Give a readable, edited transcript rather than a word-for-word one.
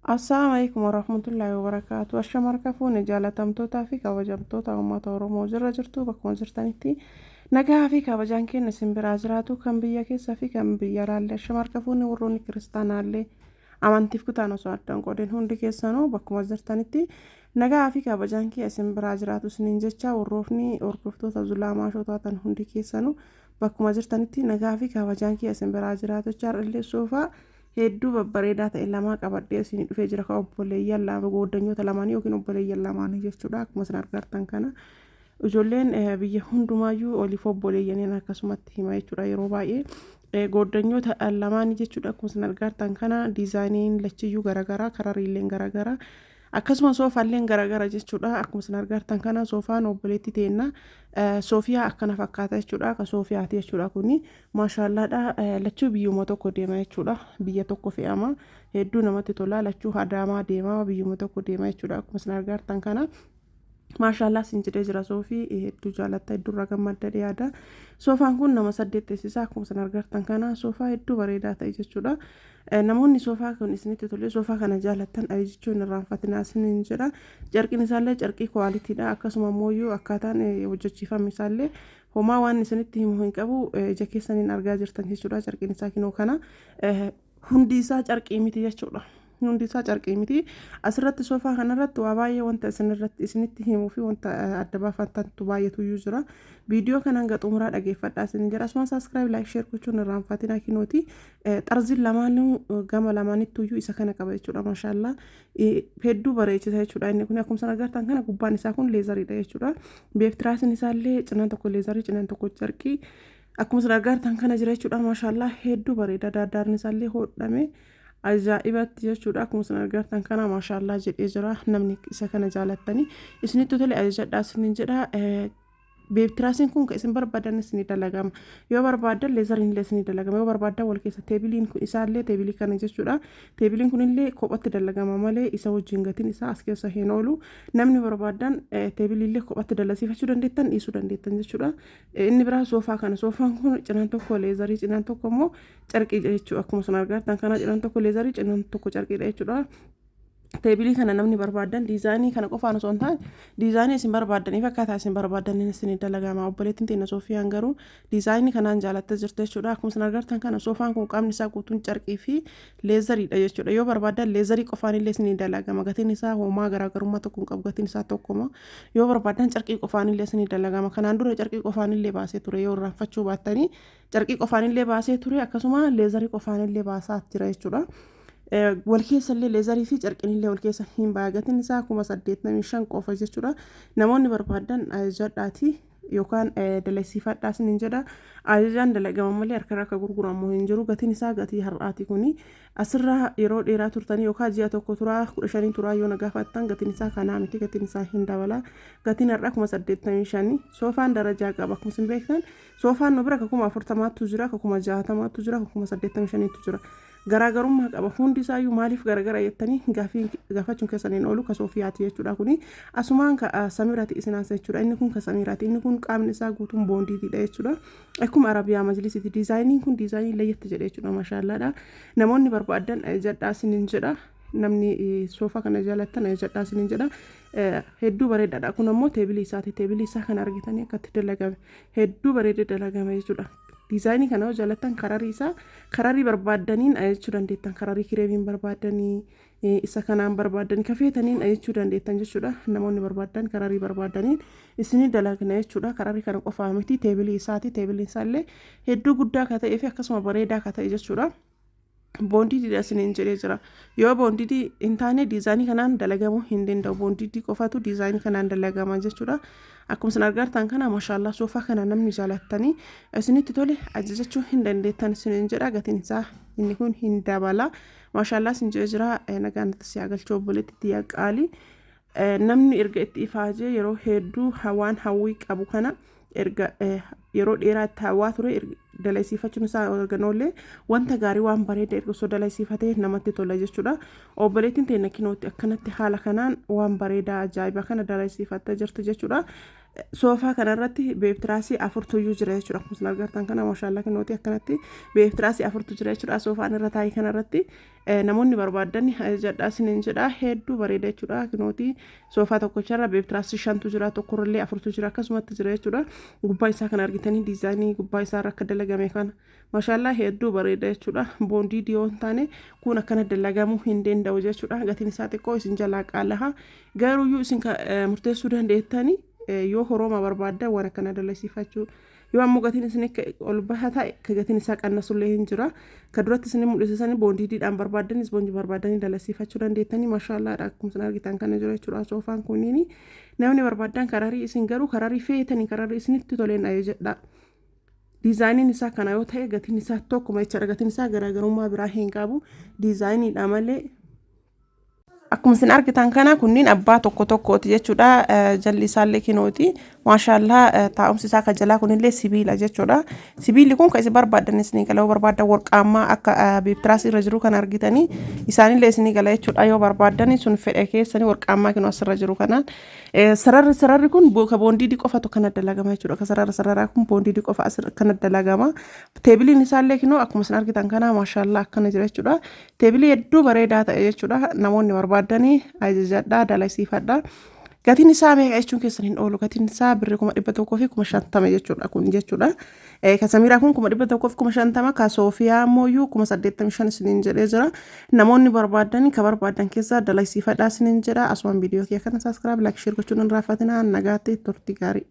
Assalaamu alaikum warahmatullaahi wabarakaatu. Ashama harka fuune jaalatamtootaa fi kabajamtoota uummata Oromoo jirra jirtu bakkuma jirtanitti nagaa fi kabajaan keenya isin biraa jiraatu kan biyya keessa fi kan biyya alaallee ashama harka fuune warroonni kiristaanaallee amantiif kutaan osoo addaan qoodin hundi keessanuu bakkuma jirtanitti nagaa fi kabajaan kee isin biraa jiraatu isiniin jecha warroofni hordoftoota zulaa maashoo taatan hundi keessanuu bakkuma jirtanitti nagaa fi kabajaan kee isin biraa jiraatu jecha har'allee soofaa hedduu babbareedaa ta'e lamaa qabadhee isinii dhufee jira ka obboleeyyan lama gooddanyoota lamaanii yookiin obboleeyyan lamaanii jechuudha akkuma isin argartan kana ijoolleen biyya hundumaayyuu oliif obboleeyyaniin akkasumatti hima jechuudha yeroo baay'ee gooddanyoota lamaanii jechuudha akkuma isin argartan kana diizaayiniin lachiyyuu garaagaraa karariilleen garaagaraa Akkasuma soofaalleen garagara jechuudha. Akkuma isin argartan kana soofaan obboleetti teenna Soofiyaa akkana fakkaata jechuudha. Akka Soofiyaati jechuudha kuni. Maashaallaadha. Lachuu biyyuma tokko deema jechuudha. Biyya tokko fe'ama. Hedduu namatti tola. Lachuu Adaamaa deema. Biyyuma tokko deema jechuudha. Akkuma isin argartan kana. Maashaallaa sin jedhee jira soofii hedduu jaalatta hedduu irraa gammadda dhiyaada. Soofaan kun nama saddeet teessisa akkuma isin argartan kana soofaa hedduu bareedaa ta'e jechuudha. Namoonni soofaa kun isinitti tole soofaa kana jaalattan ajajachuun irraanfatinaa isiniin jedha. Carqiin isaallee carqii kwaalitiidha akkasuma immoo akkaataan hojjechiifame isaallee homaa waan isinitti himu hin qabu ija keessaniin argaa jirtan jechuudha. Carqiin isaa kinoo kana hundi isaa carqii miti jechuudha. Hundi isaa carqii miti. Asirratti soofaa kanarratti waa baay'ee wanta isinirratti isinitti himuu fi wanta adda baafattantu baay'eetu iyyuu jira. Viidiyoo kana hanga xumuraa dhageeffadhaa isin jira. Asuma subscribe, like, share gochuun irraanfatinaa kinooti. Xarziin lamaanuu gama lamaanittu iyyuu isa kana qaba jechuudha. Maashaallaa. Hedduu bareechisa jechuudha. Inni kun akkuma isin agartan kana gubbaan isaa kun leezariidha jechuudha. Beeftiraasiin isaallee cinaan tokko leezarii cinaan tokko carqii. Akkuma isin argartan kana jira jechuudha. Maashaallaa hedduu bareeda. Daardaarni isaallee hodhame ajaa'ibatti jechuudha. Akkuma isin argartan kana maashaallaa jedhee jira. Namni isa kana jaalattanii isinitti tole ajajadhaa isiniin jedha. Beektiraasiin kun kan isin barbaadan isinii dalagama. Yoo barbaadan leezariin illee isinii dalagama. Yoo barbaadan wal keessa teebiliin kun isaallee teebilii kana jechuudha. Teebiliin kun illee kophatti dalagama malee isa wajjin gatiin isaa as keessa hin oolu. Namni barbaadan teebilii illee kophatti dalasiifachuu dandeettan dhiisuu dandeettan jechuudha. Inni biraa soofaa kana. Soofaan kun cinaan tokko leezarii cinaan tokko immoo carqii jechuudha. Akkuma isin argartan kana cinaan tokko leezarii cinaan tokko carqiidha jechuudha. Teebilii kana namni barbaadan diizaayinii kana qofaan osoo hin taane diizaayinii isin barbaaddaniif akkaataa isin barbaaddaniin isin dalagama. Obboleettiin teenya Soofiyaan garuu diizaayinii kanaan jaalattee jirti jechuudha. Akkuma isin argartan kana soofaan kun qaamni isaa guutuun carqii fi leezariidha jechuudha. Yoo barbaadan leezarii qofaan illee isin dalagama. Gatiin isaa homaa garaagarummaa tokko hin qabu. Gatiin isaa tokkuma. Yoo barbaadan carqii qofaan illee isin dalagama. Kanaan dura carqii qofaan illee baasee ture yoo irraanfachuu baattanii carqii qofaan illee baasee ture akkasuma leezarii qofaan illee baasaa jira jechuudha. Wal keessa illee leezarii fi carqiin illee wal keessa hin ba'a. Gatiin isaa 85,000 qofa jechuudha. Namoonni barbaadan ajajadhaati yookaan dalagsiifadhaa isiniin jedha. Ajajaan dalagama malee harkarra akka gurguramu hin jiru. Gatiin isaa gatii har'aati kuni. Asirraa yeroo dheeraa turtanii yookaan ji'a tokko turaa 15 turaa yoo na gaafattan gatiin isaa kanaa miti gatiin isaa hin dabala. Gatiin har'aa 85,000. Soofaan darajaa qaba akkuma isin beektan. Soofaan nu bira ka 40,000tu jira, ka 60,000tu jira, ka 85,000tu jira. Garaagarummaa qaba. Hundi isaayyuu maaliif garagara jettanii gaafii gaafachuun keessan hin oolu ka Soofiyaati jechuudha kuni. Asumaan ka Samiraati isin haasa jechuudha. Inni kun ka Samiraati. Inni kun qaamni isaa guutuun boondiitiidha jechuudha. Akkuma Arabiyaa majlisiiti. Diizaayiniin kun diizaayinii layyatti jedhe jechuudha maashaallaadha. Namoonni barbaadan jadhaa isinin jedha. Namni soofaa kana jaalattan jadhaa isinin jedha. Hedduu bareedaadha. Kun ammoo teebilii isaati. Teebilii isaa kana argitanii akkatti dalagame. Hedduu bareedee dalagame jechuudha. Diizaayinii kana yoo jaalattan kararii isaa kararii barbaaddaniin ajajachuu dandeettan. Kararii kireemiin barbaaddanii isa kanaan barbaaddanii kafeetaniin ajajachuu dandeettan jechuudha. Namoonni barbaaddan kararii barbaaddaniin isinii dalagna jechuudha. Kararii kana qofaa miti teebilii isaati. Teebiliin isaallee hedduu guddaa ka ta'ee fi akkasuma bareedaa ka ta'e jechuudha. Boondiididha isiniin jedhee jira. Yoo boondiidii hin taane diizaayinii kanaan dalagamuu hin danda'u. Boondiidii qofatu diizaayinii kanaan dalagama jechuudha. Akkuma isin argartan kana mashaallaa soofaa kana namni jaalattanii isinitti tole ajajachuu hin dandeettan isiniin jedha. Gatiin isaa inni kun hin dabala. Mashaallaa isin jedhee jira. Nagaan itti si haa galchu obboleetti tiyya qaali. Namni erga itti ifaajee yeroo hedduu waan hawwii qabu kana erga yeroo dheeraa itti hawwaa ture dalaysiifachuun isaa erga noollee wanta gaarii waan bareeda erga osoo dalaysiifatee namatti tola jechuudha. Obboleettiin teenya kinootti akkanatti haala kanaan waan bareedaa ajaa'iba kana dalaysiifattee jirti jechuudha. Soofaa kanarratti beebtiraasii afurtuyyuu jira jechuudha. Akkuma isin argartan kana maashaallaa kinooti akkanatti beebtiraasii afurtu jira jechuudha. Soofaan irra taa'e kanarratti namoonni barbaadan ajajadhaa isiniin jedha. Hedduu bareeda jechuudha. Kinooti soofaa tokkocharra beebtiraasii shantu jira, tokkorrallee afurtu jira, akkasumatti jira jechuudha. Gubbaa isaa kana argitanii diizaayinii gubbaa isaarra akka dalagame kana. Maashaallaa hedduu bareeda jechuudha. Boondii diyoo hin taane kun akkana dalagamuu hin danda'u jechuudha. Gatiin isaa xiqqoo isin jalaa qaalaha. Garuuyyuu isin murteessuu dandeettanii yoo horooma barbaaddan waan akkana dalasiifachuu. Yoo ammoo gatiin isin akka ol baha ta'e ka gatiin isaa qannasullee hin jira. Ka duratti isin mul'isisan boondiidiidhaan barbaaddan ispoonjii barbaadanii dalasiifachuu dandeettanii maashaallaadha. Akkuma isin argitan kana jira jechuudha soofaan kunniin. Namni barbaaddan kararii isin garuu kararii feetanii kararii isinitti toleen jedha. Diizaayiniin isaa kana yoo ta'e gatiin isaa tokkuma jechaadha. Gatiin isaa garaagarummaa biraa hin qabu. Diizaayiniidha malee. Akkuma isin argitan kana kunniin abbaa tokko tokkooti jechuudha. Jalli isaallee kinooti. Maashaallaa taa'umsi isaa kan jalaa kunillee sibiila jechuudha. Sibiilli kun kan isin barbaaddan isinii gala yoo barbaaddan warqaammaa akka biibtiraas irra jiru kan argitanii isaanillee isinii gala jechuudha. Yoo barbaaddan sun fedha keessanii warqaammaa kinoo asirra jiru kanaan. Sararri sararri kun ka boondiidii qofatu kana dalagama jechuudha. Ka sarara sararaa kun boondiidii qofa asirra kana dalagama. Teebiliin isaallee kinoo akkuma isin argitan kana maashaallaa akkana jira jechuudha. Teebilii hedduu bareedaa ta'e jechuudha. Namoonni barbaaddanii ajajadhaa dalasiifadhaa. Gatiin isaa meeqa jechuun keessan hin oolu. Gatiin isaa birrii 150,000 jechuudha kun jechuudha. Ka Samiiraa kun 150,000, ka Soofiyaa ammoo 85,000 isiniin jedhee jira. Namoonni barbaadan ka barbaadan keessaa dalasiifadhaa isiniin jedha. Asumaan viidiyoo kiyya kana subscribe, like, share gochuun hin raaffatinaa. Nagaatti turtii gaarii.